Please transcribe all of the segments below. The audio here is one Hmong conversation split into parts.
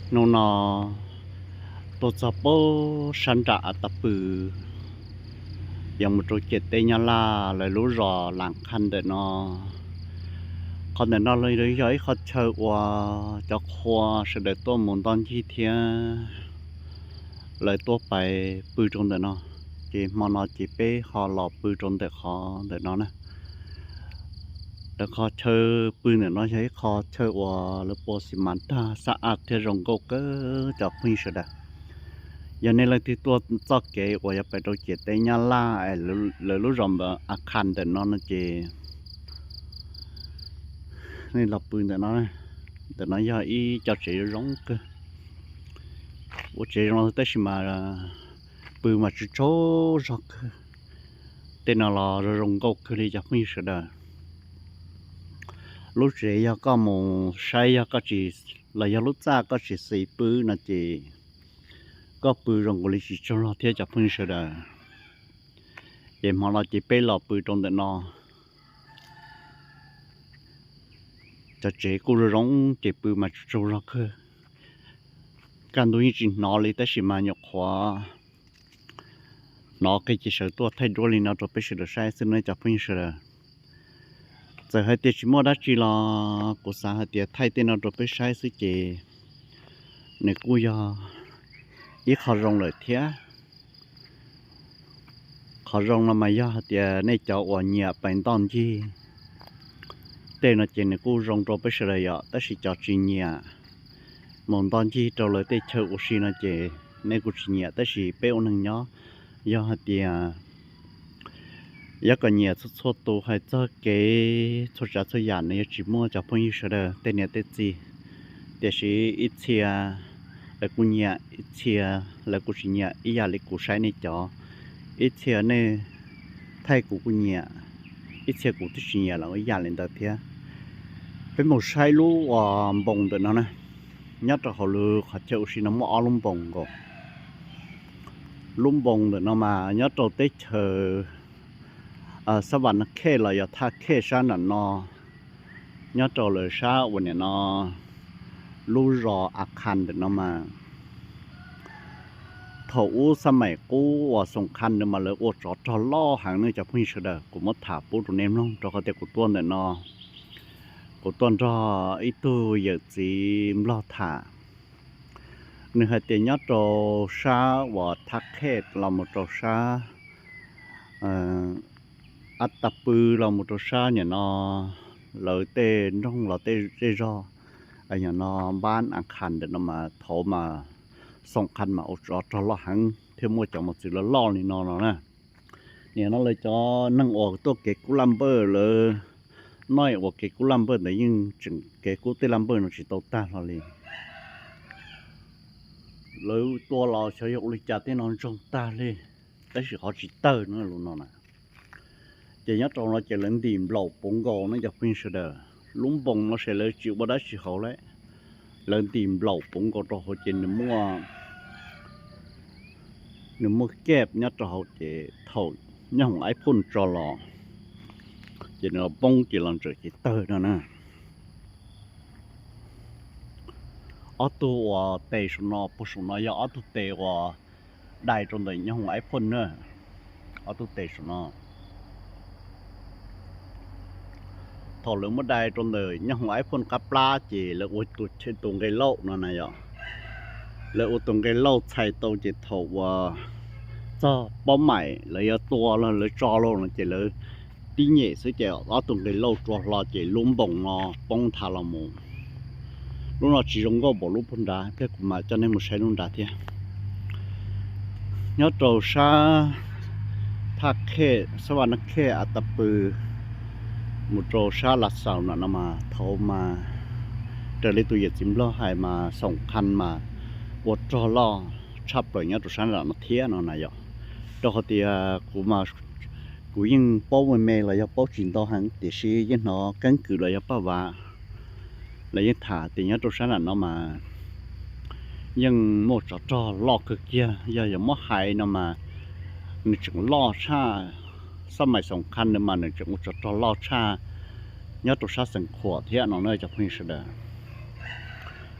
Hnub no tuaj txog pem sab nram A Ta Pw, yuav mus rau ciam teb Nyab Laj lawv lub zos Las Khas ntawm no. Qhov ntawm no los yog ib qho chaw uas cov qhua sawv daws tuaj mus ntoj ncig thiab lawv tuaj pais pw rau ntawm no. Ces hmo no ces peb ho los pw rau ntawm qhov ntawm no na. Lawv qhov chaw pw ntawm no yog ib qho chaw uas lawv pua xis mas tag xab ab thiab zoo nkauj kawg cov phooj ywg sawv daws. Yog nej leej twg tuaj txoj kev uas yuav pais rau ciam teb Nyab Laj es lawv lub zos Las Khas ntawm no no ces nej los pw ntawm no. Ntawm no yog ib co tsev zoo kawg, ua tsev zoo tab sis mas pw mas tsaug tsaug zog kawg. Tej no los zoo zoo nkauj kawg li cov phooj ywg sawv daws. Lub tsev yog koj mus saib yog koj tsis, los yog lub txaj koj tsis xis pw no ces koj pw zoo nkaus li tsis tsaug zog thiab cov phooj ywg sawv daws. Ces hmo no ces peb los pw rau ntawm no. Cov tsev kuj zoo zoo ces pw mas tsaug tsaug zog kawg. Kaj ntug yeej tsis hnov li tab sis mas nyuam qhuav hnov qhov ces sawv tuaj thaij duab li no rau peb sawv daws saib xwb nawb cov phooj ywg sawv daws. Txawm hais tias tsis muaj dab tsi los kuv xav hais tias thaij tej no rau peb saib xwb ces nws kuj yog ib qho zoo lawm thiab. Qhov zoo no mas yog hais tias nej cov uas nyiam pais ntoj ncig tej no ces nws kuj zoo rau peb sawv daws yom, tab sis cov tsis nyiam mus ntoj ncig rau lawv tej chaw ua si no ces nej kuj tsis nyiam, tab sis peb ua neeg nyob yog hais tias yuav kom nyiam txhua txhua tus hais txog kev txhua tsav txhua yam nws yuav tsis muaj cov phooj ywg sawv daws tej niam tej txiv. Tiam sis ib txhia lawv kuj nyiam, ib txhia lawv kuj tsis nyiam ib yam li kuv saib nej cov. Ib txhia nej thaij kuv kuj nyiam, ib txhia kuv twb tsis nyiam los ib yam li ntawd thiab. Peb mus saib lub uas npoo ntawm no na, nyob rau hauv lub qhov chaw ua si no muaj ob lub npoo nkaus. Lub npoo ntawm no mas nyob rau teb chaws Xab Vas Nas Khej los yog Thaj Khej sab nram no, nyob rau lawv sab uas nim no lub zos A Khas ntawm no mas thaum ub xab maim qub uas Xoom Khas ntawd mas lawv ua tsov rog loj heev ne cov phooj ywg sawv daws. Kuv muab tham pub rau nej mloog rau qhov tias kuv tuaj ntawm no, kuv tuaj nrog ib tug yawm txiv Nplog tham. Nws hais tias nyob rau sab uas Thaj Khej los mus rau sab A Ta Pw los mus rau sab nim no lawv tej nroog los tej zej zog, nim no npab A Khas ntawm no mas thaum mas Xoom Khas mas ua tsov rog loj heev thiab muaj cov mos txwv loj loj li no no na. Nim no lawv cov neeg uas tuaj kev kub laj npawj lawv noj ua kev kub laj npawj ntawd yeej tseem kev kub tej laj npawj no tsis tau tag hlo li. Lawv tua los xyov yog ua li cas tej no ntsoog tag li, tab sis qhov tsis tawg no lus no na. Ces nyob rau no ces lawv ntim nplaum puv nkaus no cov phooj ywg sawv daws. Lub npoo no ces lawv tsis ua dab tsi hauv lawm, lawv ntim nplaum puv nkaus rau hauv ces nws muaj, nws muaj keb nyob rau hauv ces thaum nyoob hoom iPhone tso los ces nws poob ces los ntsaws ces tawg no na. Ob tug uas tes saum no puag saum no yog ob tug tes uas dai rau ntawm nyoob hoom iPhone na. Ob tug tes saum no thaum lawv muab dai rau ntawm nyoob hoom iPhone qab plab ces lawv ua tus nqe lauj no na yom. Lawv ua tus nqe lauj txhais tau ces thaum uas txog paub maim lawv yuav tua los lawv tso los no ces lawv tib nyem xwb ces ob tug nqe lauj rua hlo ces lub npoo no poob nthav los mus. Lub no tsis zoo nkauj npaum lub puag nrad, pliag kuv mam coj nej mus saib lub nrad thiab. Nyob rau sab Thaj Khej, Xab Vaj Nab Khej, A Ta Pw mus rau sab Las Xaus no no mas thaum mas raws li tus yawm txiv Nplog hais mas Xoom Khas mas ua rog loj tshaj plaws nyob rau sab nram no thiab no na yom. Rau qhov tias kuv mas kuv yeej paub me me los yog paub tsis ntau heev tiam sis yeej hnov keeb kwm los yog paj vav los yeej tham tias nyob rau sab nram no mas yeej muaj tsov rog loj kawg kiag, yog yuav muab hais no mas nws tseem loj tshaj, xab mais Xoom Khas no mas nws tseem ua tsov rog loj tshaj nyob rau sab Xeev Khuam thiab no na cov phooj ywg sawv daws.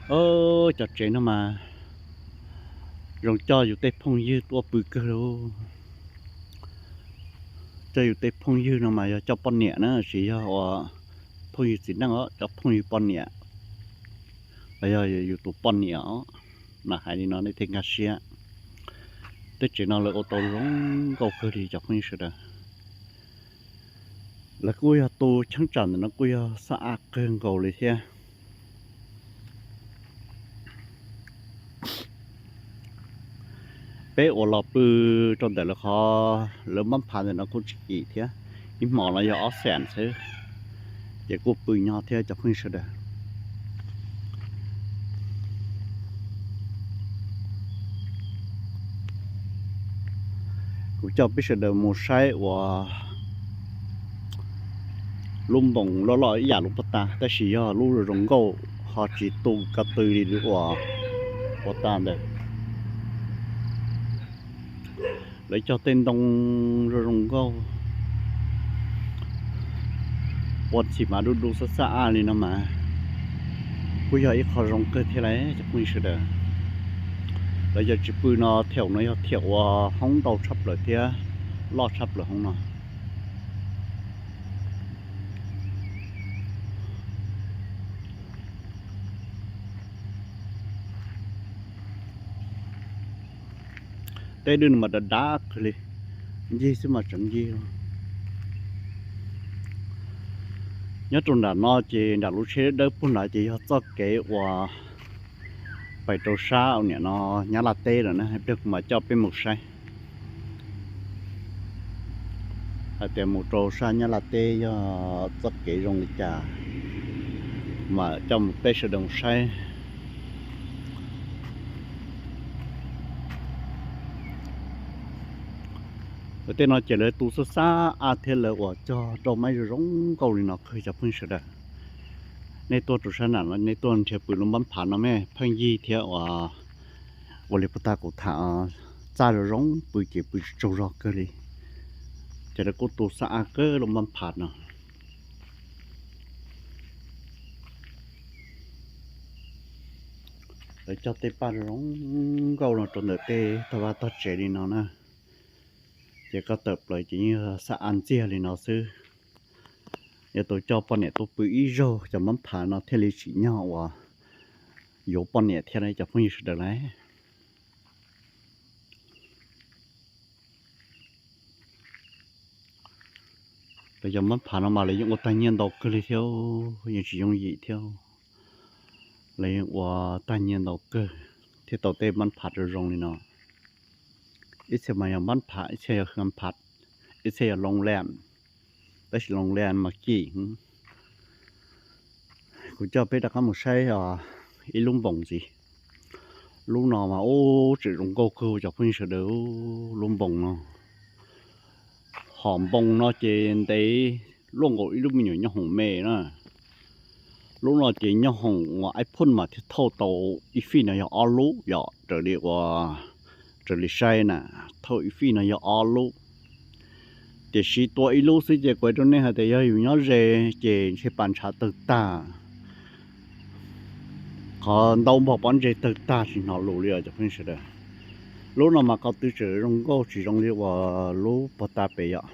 Ob, cov tsev no mas zoo coj yus tej phooj ywg tuaj pw kawg li. Coj yus tej phooj ywg no mas yog coj poj niam na, tsis yog ua phooj ywg txiv neej os, cov phooj ywg poj niam los yog yus tus poj niam os. Mas hais li no nej thiaj nkag siab. Tej tsev no lawv ua tau zoo nkauj kawg li cov phooj ywg sawv daws. Lawv kuj yog tu cheeb tsam ntawm no kuj yog xab ab kawg nkaus li thiab. Peb uas los pw rau ntawm lawv qhov lawv mab phav ntawm no kuj tsis kim thiab, ib hmos no yog ob xees xwb, ces kuj pw nyob thiab cov phooj ywg sawv daws. Kuv coj peb sawv daws mus saib uas lub npoos loj loj ib yam lub pov tag, tab sis yog lub zoo nkauj ho tsis tu ko tw li lub uas pov tag ntawd. Lawv cog tej ntoo zoo zoo nkauj, ua txhim mas du du xab xab ab li no mas kuj yog ib qho zoo kawg thiab lauj cov phooj ywg sawv daws. Lawv cov tsev pw no thiaum no yog thiaum uas hoob ntau tshaj plaws thiab loj tshaj plaws hoob no. Tej dwj no mas dav dav kawg li, ncig xwb mas tseem ncig. Nyob rau nram no ces nram lub tsheb dawb puag nrad ces yog txoj kev uas pais rau sab ua niam no Nyab Laj teb lawm na, ib pliag kuv mam coj peb mus saib hais tias mus rau sab Nyab Laj teb yog txoj kev zoo li cas, mam coj mus peb sawv daws mus saib. Tej no ces lawv tu xab xab ab thiab lawv uas cog rau maib zoo zoo nkauj li no kawg cov phooj ywg sawv daws. Nej tuaj rau sab nram no nej tuaj nrhiav pw lub npab phav no mas pheej yig thiab uas ua li puag ta kuv tham, txaj zoo zoo pw ces pw tsaug zog kawg li. Ces lawv kuj tu xab ab kawg lub npab phav no. Lawv cog tej paj zoo nkauj no rau ntawm tej tog vaj tog tsev li no na. Ces koj tawm plaws ces yeej yog xab ab ntxiag li no xwb. Yog tus coj poj niam tuaj pw ib zaug cov npab phav no thiaj li tsim nyog uas yuav poj niam thiab cov phooj ywg sawv daws lauj. Lawv cov npab phav no mas lawv yeej ua tag nyiaj ntau kawg li thiab, yeej tsis yooj yim thiab. Lawv yeej ua tag nyiaj ntau kawg thiaj tau tej npab phav zoo zoo li no. Ib txhia mas yog npab phav, ib txhia yog hwj phav, ib txhia yog loo leas, tab sis loo leas mas kim. Kuv coj peb rov qab mus saib ib lub npoos ntxiv. Lub no mas ub tseem zoo nkauj kawg cov phooj ywg sawv daws, lub npoos no. Hom npoos no ces ntev luaj nkaus ib lub me nyuam nyooj hoom me na. Lub no ces nyooj hoom uas aib phooj mas thiaj thauj tau ib fij no yog ob lub yom, raws li ua, raws li saib na, thauj ib fij no yog ob lub. Tiam sis tua ib lub xwb ces kuv hais rau nej hais tias yog yus nyob ze ces ntshe pas ntshav tawg tag, qhov ntaub npog pob ntseg tawg tag tsis hnov lus li os cov phooj ywg sawv daws. Lub no mas ko tw tseem zoo nkauj tsis zoo li uas lub puag ta pem yom.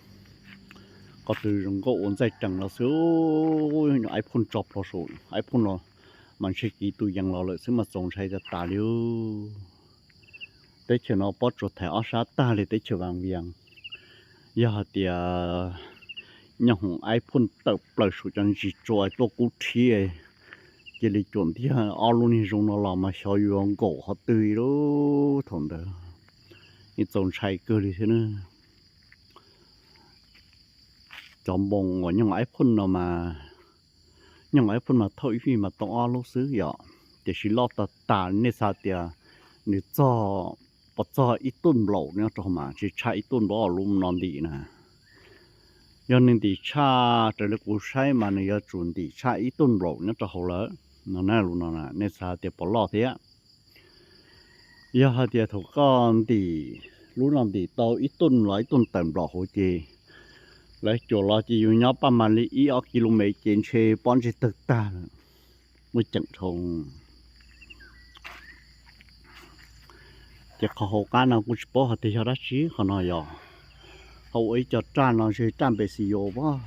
Ko tw zoo nkauj ua ntxaij rees no xwb, nyuam aib phooj tso plhuav saum aib phooj los mas ntshe kiv tus yees los lawm xwb mas txaus ntshai tas tas li. Teb chaws no pob tsuas thaiv ob sab tag li teb chaws Vaj Vias. Yog hais tias nyooj hoom aib phooj tawm plaws saum cov ntsis tsua tuaj kub rhiab, cia li cuam ntiag ob lub niag zoo no los mas xyov yuav nkaum qhov twg lub thaum ntawd. Yeej txaus ntshai kawg li thiab na. Cov npoos uas nyooj aib phooj no mas, nyooj aib phooj mas thauj ib fij mas tau ob lub xwb yom, tiam sis loj tas tas nej xav tias nws txog, puas txog ib tuj nplaum nyob rau mas tsis tshaj ib tuj nplaum lub no ntim na. Yog nws ntim tshaj raws li kuv saib mas nws yuav tsum ntim tshaj ib tuj nplaum nyob rau hauv lawm no na. Lub no nej xav tias puas loj thiab. Yog hais tias thaum koj ntim, lub no ntim tau ib tuj los ib tuj tawm nplaum hauv ces lawv cuam los ces yus nyob paj mas li ib ob kis lus mev ces ntshe pob ntseg tawg tag lawm. Muaj ceem dhau. Ces qhov hauv qab no kuj tsis paub hais tias yog dab tsi qhov no yog, hauv ua ib co raj no ntshe raj npe xi yo pab.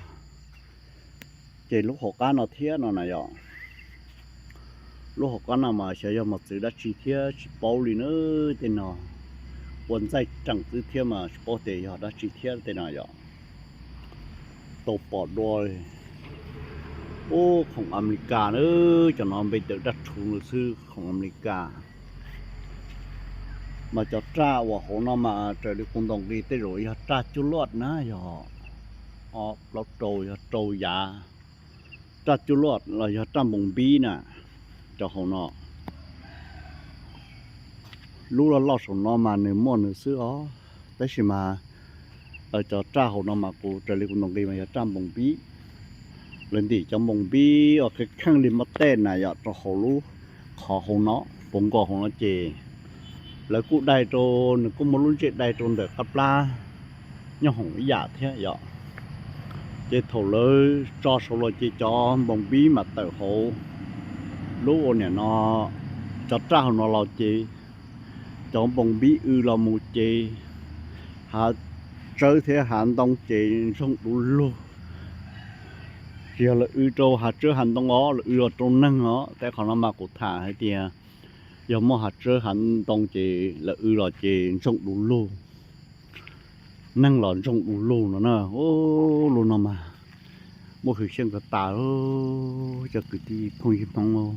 Ces lub hauv qab no thiab no na yom, lub hauv qab no mas xyov yog mos txwv dab tsi thiab tsis paub li na. Tej no ua ntxaij reem xwb thiab mas tsis paub tias yog dab tsi thiab tej no yom. Tau pom dua, ub, khoom Amelikas na, cov no npe tawm dab rhuv xwb, khoom Amelikas. Mas cov raj uas hauv no mas raws li kuv ntaus nqi tej zaum yog raj cuj luaj na, yog plaub rau, yog rau yav. Raj cuj luaj los yog raj npoos npib na, cov hauv no. Lub loj loj saum no mas nws muaj nws xwb os, tab sis mas cov raj hauv no mas kuv raws li kuv ntaus nqi mas yog raj npoos npib. Lawv ntim cov npoos npib uas kheej kheej li muab tej na yom rau hauv lub qhov hauv no, puv nkaus hauv no ces lawv kuj dai rau, nws kuj muaj lub ntsej dai rau ntawm qab plab nyob hoom ib yam thiab yom. Ces thaum lawv tso saud los ces cov npoos npib mas tawm hauv lub ua niam no, cov raj hauv no los ces cov npoos npib w los mus ces hav tsawb thiab hav ntoo ces ntsoog du lug. Tsis yog lawv w rau hav tsawb hav ntoo os, lawv w los rau neeg os. Tej qhov no mas kuv tham hais tias yog muaj hav tsawb hav ntoo ces lawv w los ces ntsoog du lug, neeg los ntsoog du lug no na. Ub, lub no mas muaj hwj xyeeb kawg tas, cov kwv tij phooj ywg Hmoob.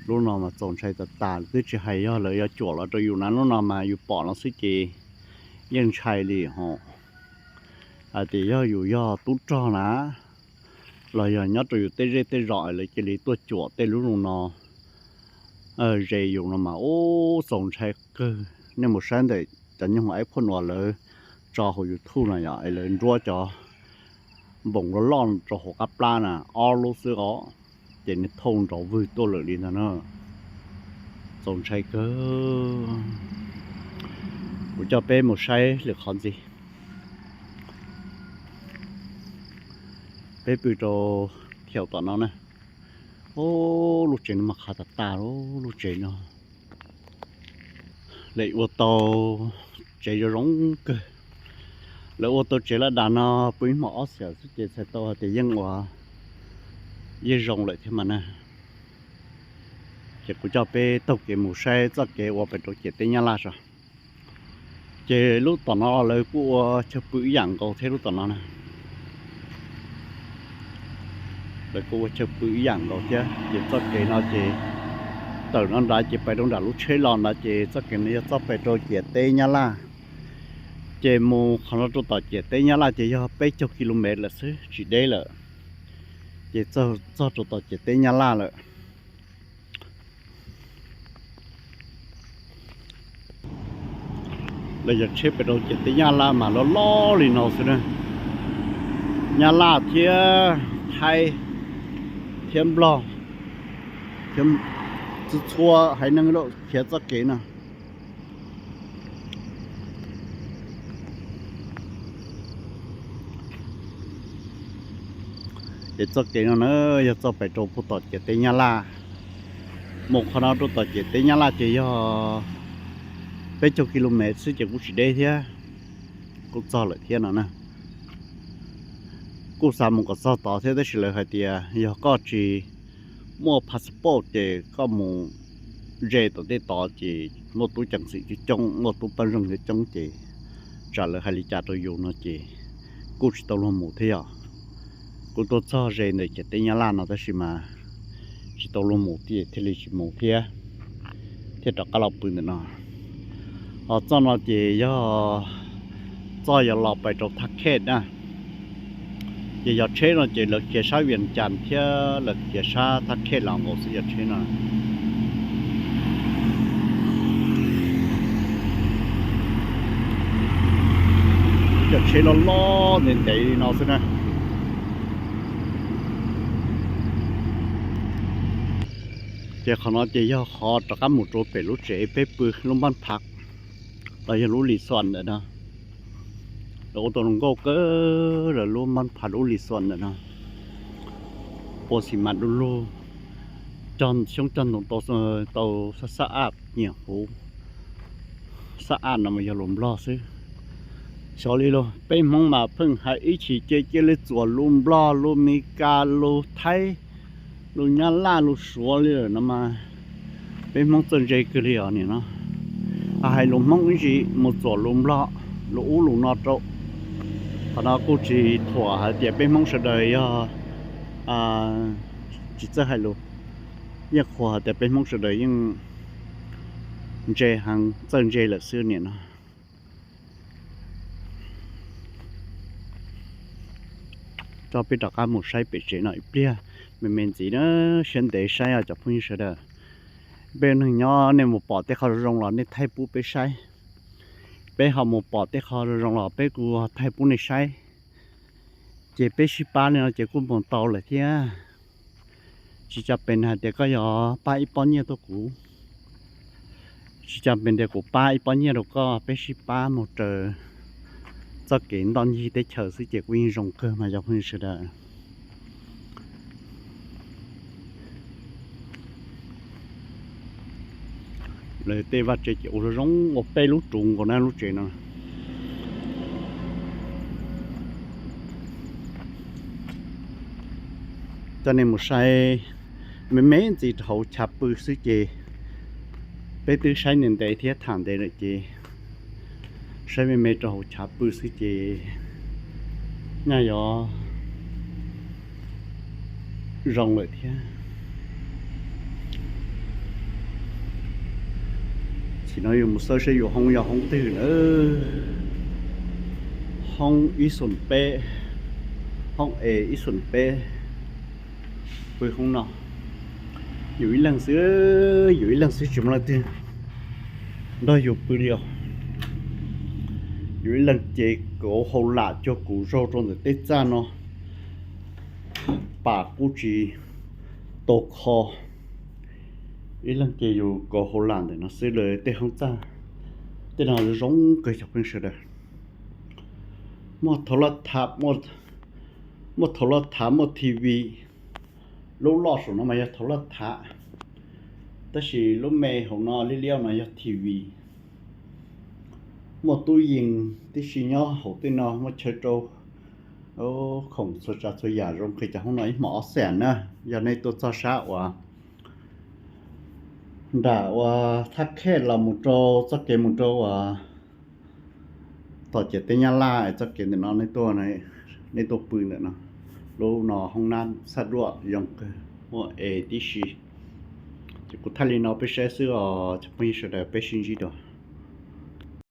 Lub no mas txaus ntshai tas tas, twb tsis hais yog lawv yuav cuam los rau yus na, lub no mas yus pom no xwb ces yeej ntshai li ho. Hais tias yog yus yog tub rog na, los yog nyob rau yus tej zej tej zos lawv cia li tuaj cuam tej lub no ze yus no mas ub txaus ntshai kawg. Nej mus saib ntawm cov nyuj aib phuaj nuas lawv tso hauv YouTube no yom, es lawv nruab cov npoos loj loj rau hauv qab plab na, ob lub xwb os, ces nws thauj nrov vwg tuaj lawm li ntag na. Txaus ntshai kawg. Kuv coj peb mus saib lwm qhov ntxiv. Peb pw rau thiaum tom no na. Ub, lub tsev no mas qhav tas tas lub tsev no. Lawv ua tau tsev zoo zoo kawg. Lawv ua tau tsev laj das no pw ib hmos ob xyoo xwb ces txhais tau hais tias yeej ua, yeej zoo lawm thiab mas na. Ces kuv coj peb taug kev mus saib txoj kev uas pem rau ciam teb Nyab Laj tso. Ces lub tom no lawv kuj ua chaw pw ib yam nkaus thiab lub tom no na. Lawv kuj ua chaw pw ib yam nkaus thiab. Ces txoj kev no ces tawm no nrad ces pais rau nram lub tsheb los ntawd ces txoj kev no yog txoj pem rau ciam teb Nyab Laj. Ces mus qhov no rau tom ciam teb Nyab Laj ces yog peb caug ki lu mev lawm xwb, tsis deb lawm. Ces txog rau tom ciam teb Nyab Laj lawm. Lawv cov tsheb pem rau ciam teb Nyab Laj mas loj loj li no xwb na. Nyab Laj thiab Thaib thiab Nplog thiab txhua txhua haiv neeg lawm khiav txoj kev no. Ces txoj kev no na yog txoj pem rau puag tom ciam teb Nyab Laj. Mus qhov no rau tom ciam teb Nyab Laj ces yog peb caug ki lu mev xwb ces kuj tsis deb thiab, kuj txog lawm thiab no na. Kuj xav mus kom txog tod thiab tab sis lawv hais tias yog koj tsis muaj passport ces koj mus ze tom tej tod ces muaj tub ceev xwm coob coob, muaj tub pab zeej coob coob ces tsam lawv hais li cas rau yus no ces kuj tsis tau luag mus thiab yom. Kuj tuaj txog ze ntawm ciam teb Nyab Laj no tab sis mas tsis tau luag mus thiaj li tsis mus thiab, thiaj rov qab los pw ntawm no. Ho txoj no ces yog txoj yuav los pais rau Thaj Khej na. Ces yog tsheb no ces lawv khiav sab Vias Cas thiab lawv khiav sab Thaj Khej los nkaus xwb yog tsheb no. Cov tsheb loj loj ntev ntev li no xwb na. Ces qhov no ces yog qhov rov qab mus rau pem lub tsev peb pw lub npab phav los yog lub lis xuas ntawm no. Lawv ua tau zoo nkauj kawg lawv lub npab phav lub lis xuas ntawm no. Pua xi mas du lug, cog xyoob cog ntoo tau xab xab ab nyiam huv. Xab Am no mas yog lus Nplog xwb. Xyov li los peb Hmoob mas pheej hais ib chim ces cia li txuam lus Nplog, lus Mes Kas, lus Thaib, lus Nyab Laj, lus Suav li lawm no mas peb Hmoob txawj ntse kawg li os nim no. Hais lus Hmoob ib ntsis mus txuam lus Nplog, lus ub lus no rau. Qhov no kuj tsis thuam hais tias peb Hmoob sawv daws yog tsis txawj hais lus, yeej qhuas hais tias peb Hmoob sawv daws yeej ntse heev, txawj ntse lawm xwb nim no. Coj peb rov qab mus saib pem tsev no ib pliag, me me ntxiv na, siab ntev saib os cov phooj ywg sawv daws. Peb neeg nyob nej mus pom tej qho zoo zoo los nej thaij pub peb saib, peb ho mus pom tej qho zoo zoo los peb kuj thaij pub nej saib. Ces peb sib pab li no ces kuj mus tau lawm thiab. Tsis cam pes hais tias koj yuav pab ib pob nyiaj tuaj kuv, tsis cam pes tias kuv pab ib pob nyiaj rau koj, peb sib pab mus raws txoj kev ntoj ncig teb chaws xwb ces kuj yeej zoo kawg mas cov phooj ywg sawv daws. Lawv tej vaj tsev ces ua zoo zoo ua peb lub ruv nkaus na lub tsev no. Coj nej mus saib me me ntxiv rau hauv chav pw xwb ces peb twb saib ntev ntev thiab tham ntev lawm ces saib me me rau hauv chav pw xwb ces nyaj yuav zoo lawm thiab. Tsis no yus mus xawb saib yus hoob yog hoob twg na. Hoob ib xoom peb, hoob es ib xoom peb. Pw hoob no yus ib leeg xwb, yus ib leeg xwb tsis muaj leej twg nrog yus pw li os. Yus ib leeg ces kauv hauj lam cuag kuv zaug rau ntawm tej txaj no, pam kuj tsis tau kho. Ib leeg ces yus kauv hauj lam ntawm no xwb lawm tej hoob txaj. Tej no zoo zoo kawg cov phooj ywg sawv daws. Muaj thauv laj thav, muaj thauv laj thav, muaj T V. Lub loj saum no mas yog thauv laj thav, tab sis lub me hauv no liab liab no yog T V. Muaj tub yees tib si nyob hauv tej no, muaj chaw rau khoom txhua tsav txhua yam zoo kawg cov hoob no ib hmos ob xees na. Yog nej tuaj txog sab uas nram uas thaj khej los mus rau txoj kev mus rau uas tom ciam teb Nyab Laj txoj kev ntawm no nej tuaj, nej tuaj pw ntawm no. Lub no hoob nab xaj duaj zoo kawg, muaj es tib si. Ces kuv thaij li no peb saib xwb os cov phooj ywg sawv daws, peb sib ntsib dua.